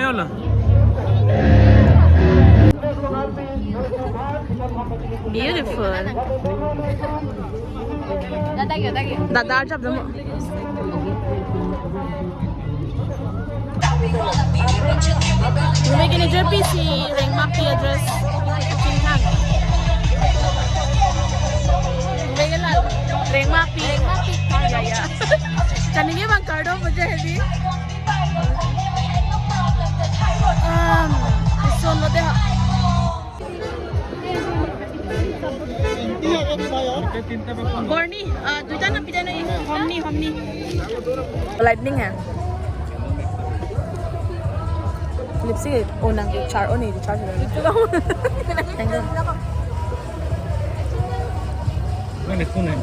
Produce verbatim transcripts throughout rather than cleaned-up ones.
Beautiful. Dada, dada, dada. Dada, dada. Rumai kini J P C Rengmapi address. Chingthang. Rumai kini la Rengmapi. Rengmapi. Ah, ya, ya. Chani ke bang kardo mujhe hai di. Um, this one lo de. Gorni, uh, duita na pida na homni, homni. Lightning hai. Lipstick on nang ke char on ni char. Thank you. Mana phone hai?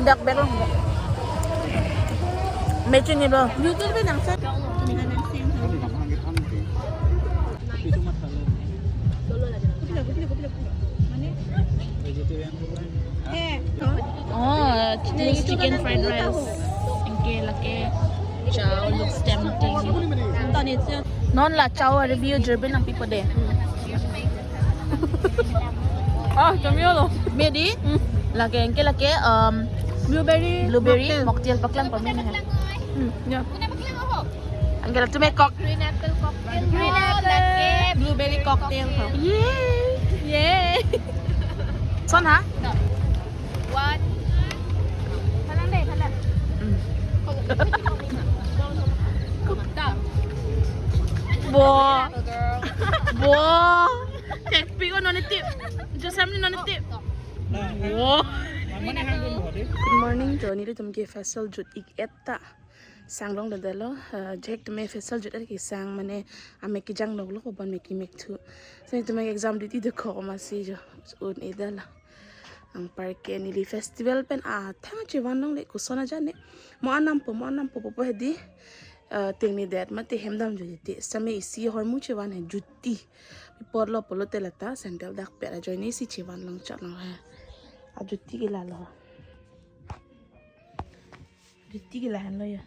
Dak bag lo. Matching ni bro. Bluetooth pe nang sa. Oh, uh, this chicken fried rice. Anke lake chow looks tempting. Non la chow review jirpi nangpipo de. Ah, chomio lo. Medi? Lake, anke lake, um, blueberry, blueberry mocktail. Mocktail paklang pame na. Hmm, ya. Anke la tumhe cock. Green apple cocktail. Green apple. Blueberry cocktail. Yay! Yay! Son ha? One. Phalang deh, phalang. Hmm. Bo. Bo. Thekpik o non etip. Josam ni non etip. Bo. Good morning, jo nelitum ke facial jut ik-et ta. Sang long dada lo, eh, jek tumi facial jut et kesang mane amek kejang nok lo, koban mek kemek thu. So nelitum exam duty dokok ma si jo un-e dala. Anparke neli festival pen athang chevan longle, koson aja ne. Mo anam po, mo anam po po po hedi. Eh, tingni det mate hem dam jodi te. Same isi ahormu chevan hai juti. Pi apot lo pulote lata sandal dak pet ajoine si chevan long chot long hai. Ajuti ke lalo. Juti ke lahenlo ya.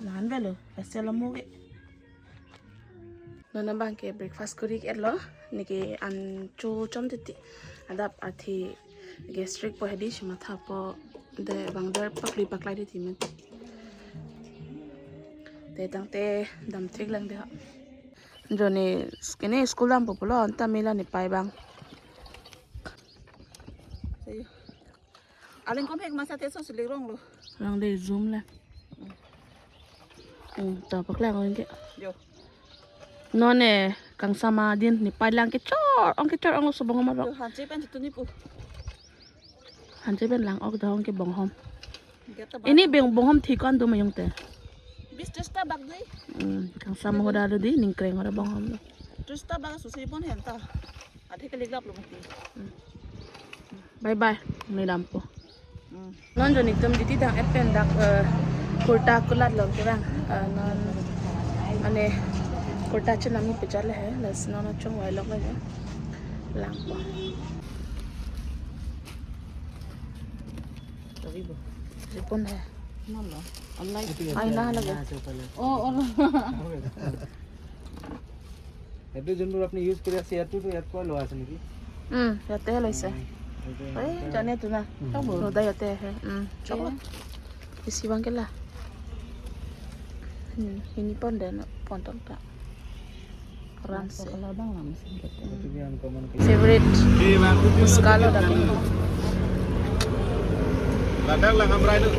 Lahen avelo, facial amo ke. Non abang ke breakfast kori ke lo, neke an cho chom titi. Adap athe gastric po hedi si matha po de bang der pakli paklai titi men. Te tangte dam thik lang de ha. Jo ne kene school dam po pulo, anta mila ne pai bang. Aling kom hek masa te so silik rong lo. Rong de zoom le. Hmm, ta paklang ong ke. Jo. Non ne kangsam adin ne pai lang kechor, ong kechor ong lo so bonghom ro. Jo, hanche pen chutu ni pu. Hanche pen lang ok dong ke bonghom. Gata ba. Ini beng bonghom thik ko-an do mayong te. Bis tris ta bak dei. Hmm, kangsam hoda lo di, ningkreng hoda bonghom lo. Tris ta bak susi pon henta. Athe kaliklap lo mati. Hmm. Bye bye, ne dampo. Hmm. Non jo nelitum duty dang-et pen dak, eh, kurta kulat long kurang. Eh, non mane kurta chenam ni pejal hai, las non achong wai lok lagi. Langpo. Sorry bo. Ripon hai. Non lo. Online. Ai na lagi. Oh, oh. এইটো যোনটো আপুনি ইউজ কৰি আছে, ইয়াতো তো ইয়াত পৰা লোৱা আছে নেকি? উম, ইয়াতে লৈছে। উম, এইটো এই, ইয়াতে জানে তো না। উম। Roda ইয়াতে আহে। উম, চকলেট। বেছি ভাঙকে লা। উম, hini pon deh, no, pon tong ta. Koran se. Kalau bang langsung gitu. Itu yang common. Favorite. Iya, Bang. Muska lo dati. Ladak lang Hamrai lo.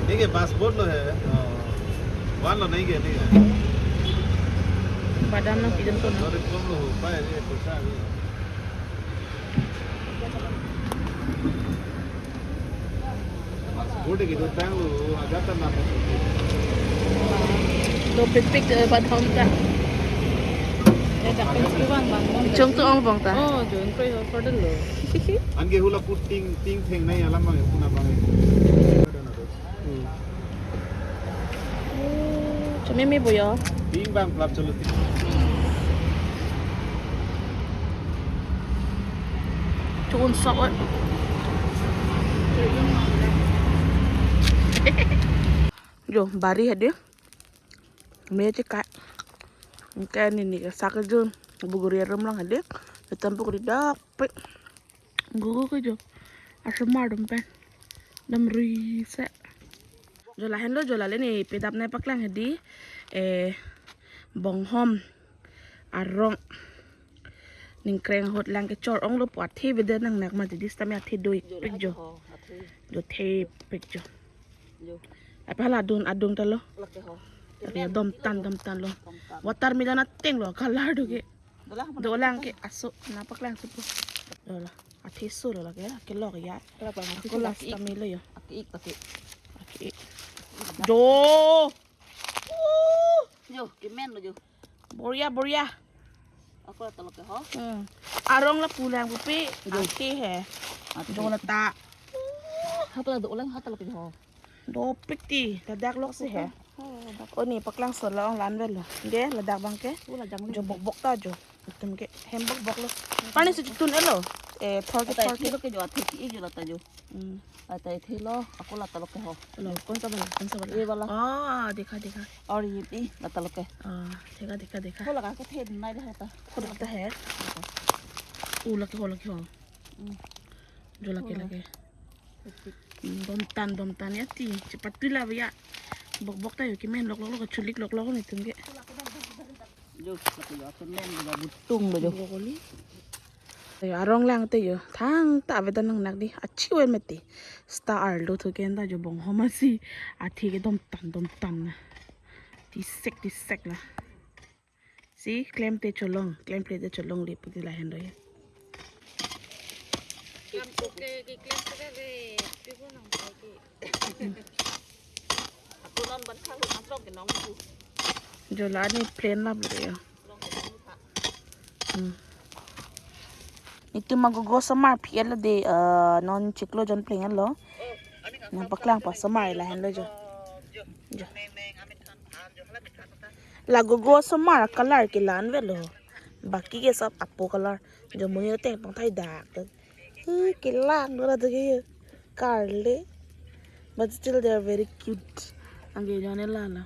Ini ke bus boat lo hai. Oh. Wan lo nahi ke, nahi ke. Badam nangpidun ko na. Lorry kom lo, pa, ye, kosa, ye. Bus boat ke do tang lo, agak ta na. Do pikpik, eh, badam ta. Eh, dak pen si bang, bang, bang. Chong tu ong bang ta. Oh, jun koi ho, pardon lo. Anke hula put ting, ting theng nahi alam bang, puna bang. Hmm. Chomeme boyo. Bing bang plap cholo ti. Chun sok oi. Jo, bari hedi. Me chika. Anke nini ke sak jo. Buguri arum lang hedi. Hitam buguri dak pe. Gugu ke jo. Asomar dum pen. Dam rui se. Jo lahenlo jo lale ne pedap ne paklang hedi. Eh, bonghom. Arong. Ningkreng ahut lang kechor onglo pu athe beda nangnak mati, this time athe do-ik pik jo. Jo thepik jo. Apa hala adung adung ta lo. Lake ho. Lake domtan domtan lo. Watermelon ateng lo color do ke. Dolang ke aso na paklang supu. Dola. Athe so lo lake, kelok ya. Ako last time lo yo. Aki ik aki. Aki ik. Jo. Jo, kemen lo jo. Boria boria. Ako la tolok ke ho. Hmm. Arong lapu lang pupi. Jo. Athe he. Athe. Jo la ta. Hata la dolang hata la ke ho. Dopik ti, ladak lok si he. Oh, dak. Oh, ne paklang so la ong lan vel lo. Ge, ladak bang ke. Oh, la jang jo ni. Bok bok ta jo. Itum ke hem bok bok lo. Pani si chutun elo. Eh, thor ke thor ke. Lo ke jo athe ki jo la ta jo. Hmm. Athe thelo, ako la tolok ke ho. Lo, कौन सा वाला? कौन सा वाला? ये वाला। Ah, dekha dekha। और ये भी la tolok ke। Ah, dekha dekha dekha। Ko laga ko the nai de hota। Ko hota he। U lake ho lake ho। Hmm। Jo lake lake। Hmm, domtan domtan ya ti. Chepatula ya। Bok bok ta yo kemen lok lok lok chulik lok lok ne tum ke। Jo, lake jo kemen jo butung lo jo। Bok koli। Yo, arong lang te yo. Thangta avedan nangnak di. Achi wen meti. Star arlo thu ke enda jo bonghom asi. Athe ke domtan domtan na। Tisek tisek la। Si, klemte cholong, klemte cholong le puti lahen do ya। Ako non ban khalo asok ke nong ku। Jo la ne plain lap lo ya। Nong ke nong pa। Hmm. Itum agogo osomar aphi lo de, eh, non chiklo jon pleng lo. Nang paklang pa osomar lahen lo jo। Jo। La agogo osomar color ke lan velo. Baki ke sab apo color. Jo monit ateng pangthai dak. Hu, kelang dora tu ke karle. But still they are very cute. Anke jone la la।